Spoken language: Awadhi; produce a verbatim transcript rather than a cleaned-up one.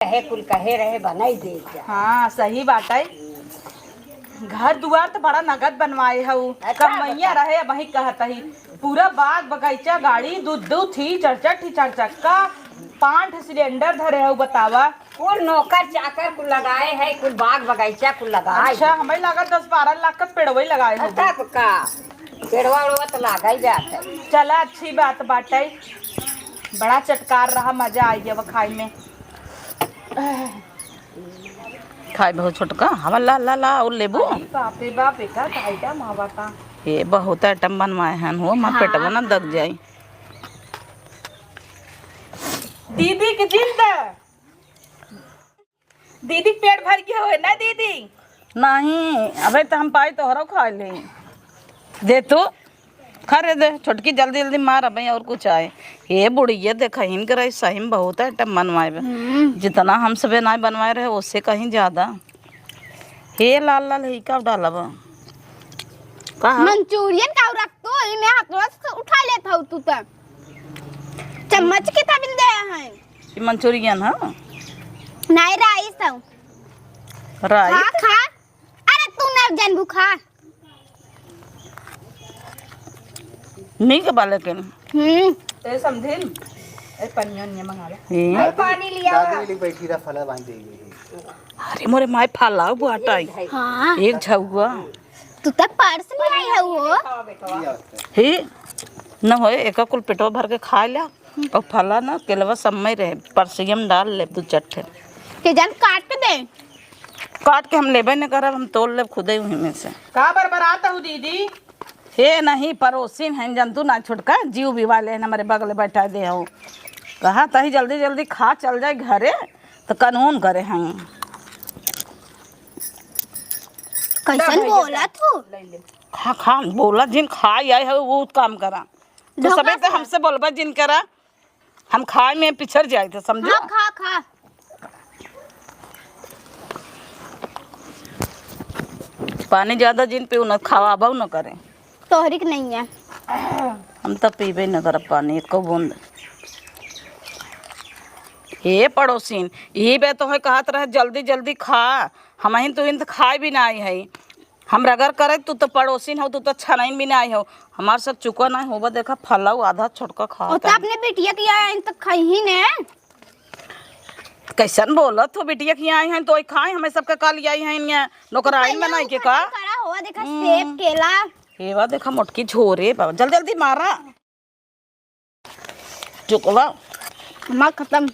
हे कुल कहे रहे, बनाई दे जा। हाँ, सही बात है। घर दुआर तो बड़ा नगद बनवाए हऊ। अच्छा, कमैया बता। रहे, अबहीं कहत ही। पूरा बाग बगीचा, गाड़ी दू दू थी, चार चार थी, चार चक्का, पाँच ठे सिलेंडर धरे हऊ, बतावा। कुल नौकर चाकर कुल लगाए है, कुल बाग बगीचा कुल लगाए। अच्छा, हमें लागत दस बारह लाख का पेड़वई लगाए हो। तब का, पेड़वा उड़वा तो लागा ही जात है। चला, अच्छी बात बाटे, बड़ा चटकार रहा, मजा आई गया खाए में। खाए बहुत छोटका, हवा ला ला ला, और लेबू। अरे बाप रे बाप, एका तो आइटम हवा ता। ये बहुत आइटम बनवाए हन हो, माँ हाँ। पेटवा ना दग जाई। दीदी के जिंद, दीदी के पेट भर गया होए ना दीदी? नहीं, अबे तो हम पाई तोहरो खा ले। दे तू, खा रे दे, छोटकी जल्दी जल्दी मार अबे और कुछ आए। ये बुढ़िया देखा हिन करे सही में बहुत आइटम बनवाए बे। हम्म। जितना हम सबे नाई बनवाए रहे उससे कहीं ज्यादा। हे लाल लाल ही का डाला बा? कहा? मंचूरियन का रख तो, इमे हाथवा से उठा लेत हऊ तू त। चम्मच के तबिल दे हैं। ई मंचूरियन ह? नाई, राइस हऊ। राइस? खा, खा। अरे तू ना जानबू, खा। नीक बा लेकिन। हम्म। ए समधिन, ए पनिया ओनिया मंगा ले। ए? भाई पानी लिया। दादी ले बैठी रहा, फला बांध दे गई। अरे मोरे माय, फलाव बुआटाई। हाँ। एक झउआ। तू त पर्स ले आई हऊ हो। हे, न होए, एका कुल पेटवा भर के खा ल्या। और फला ना, केलवा सब में रहे, पर्सिया में डाल ले दू चार ठे। के जान काट के दे। काट के हम लेबे न करब, हम तोड़ लेब खुदे वहीं में से। का बरबरात हऊ दीदी? हे नहीं, पड़ोसिन हैं, जंतु ना छोटका, जीव भी वाले हैं, हमारे बगल बैठा दे हो। कहा तही जल्दी जल्दी खा चल जाए घरे, तो कानून करे हैं। कैसन बोला तू? खा, खा, बोला जिन खा आए हो, वो काम करा। तू धोखा सबे से। तो हमसे बोलबा जिन करा, हम खाए में पिछड़ जाए थे, समझो? हाँ, खा, खा। पानी ज्यादा जिन पियो न, खवाबो न करे। तोहरी के नहीं है। हम तो पीबे न करब पानी, एको बूंद। हे पड़ोसिन, ई बे तो है कहत रहे, "जल्दी, जल्दी खा।" हमहिन तुहिन तो खाए भी नाई है। हम रगड़ करे, तू तो पड़ोसिन हो, तू तो छनैन भी नाई हो। हमार सब चुका नाई होबा, देखा, फलाऊ आधा छोटका खा ओ, तो अपने बिटिया के यहाँ तो खाई ही ने। कैसन बोलत हो, बिटिया के यहाँ आई हैं तो खाए, हमें सबके काल आई हैं, यहाँ नोकराइन बनाई के का? करा हुआ, देखा, हम्म। सेब, केला। हेवा देखा, मोटकी झोरे, बाबा, जल्दी, जल्दी मारा। चुकवा। हमार खत्म।